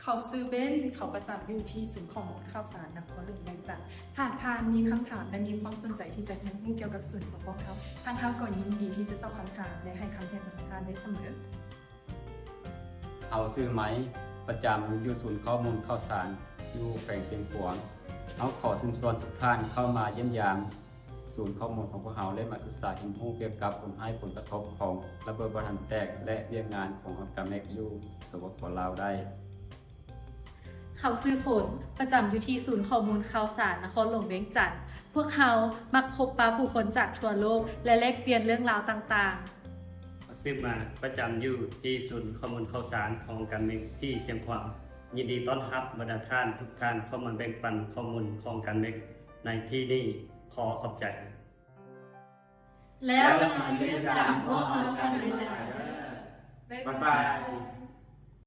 ເຂົາຊື່ເບັນ, ເຂົາປະຈຳຢູ່ທີ່ສູນຂໍ້ມູນຂ່າວສານນະຄອນຫຼວງວຽງຈັນ. ຫາກທ່ານມີຄຳຖາມ ແລະ ມີຄວາມສົນໃຈທີ່ຈະຮຽນຮູ້ກ່ຽວກັບສູນຂອງພວກເຮົາ, ທາງເຮົາກໍຍິນດີທີ່ຈະຕອບຄຳຖາມ ແລະ ໃຫ້ຄຳແນະນຳທ່ານໄດ້ສະເໝີ. ເຮົາຊື່ໄມ, ປະຈຳຢູ່ສູນຂໍ້ມູນຂ່າວສານຢູ່ແຂວງຊຽງຂວາງ. ເຮົາຂໍເຊີນຊວນທຸກທ່ານເຂົ້າມາຢ້ຽມຢາມສູນຂໍ້ມູນຂອງພວກເຮົາ ແລະ ມາສຶກສາຮຽນຮູ້ກ່ຽວກັບຜົນຮ້າຍຜົນກະທົບຂອງລະເບີດບໍ່ທັນແຕກ ແລະ ວຽກງານຂອງອອນກາເມັກຢູ່ ສປປ ລາວ ໄດ້. ເຂົາຊື່ຝົນ, ປະຈຳຢູ່ທີ່ສູນຂໍ້ມູນຂ່າວສານນະຄອນຫຼວງວຽງຈັນ. ພວກເຮົາມັກພົບປະຜູ້ຄົນຈາກທົ່ວໂລກ ແລະ ແລກປ່ຽນເລື່ອງລາວຕ່າງໆ. ເຂົາຊື່ມາ, ປະຈຳຢູ່ທີ່ສູນຂໍ້ມູນຂ່າວສານຂອງການເມັກທີ່ຊຽງຂວາງ. ຍິນດີຕ້ອນຮັບບັນດາທ່ານທຸກທ່ານເຂົ້າມາແບ່ງປັນຂໍ້ມູນຂອງການເມັກໃນທີ່ນີ້. ຂໍຂອບໃຈ. ແລ້ວມາຢ້ຽມຢາມພວກເຮົາກັນເດີ. ບາຍບາຍ.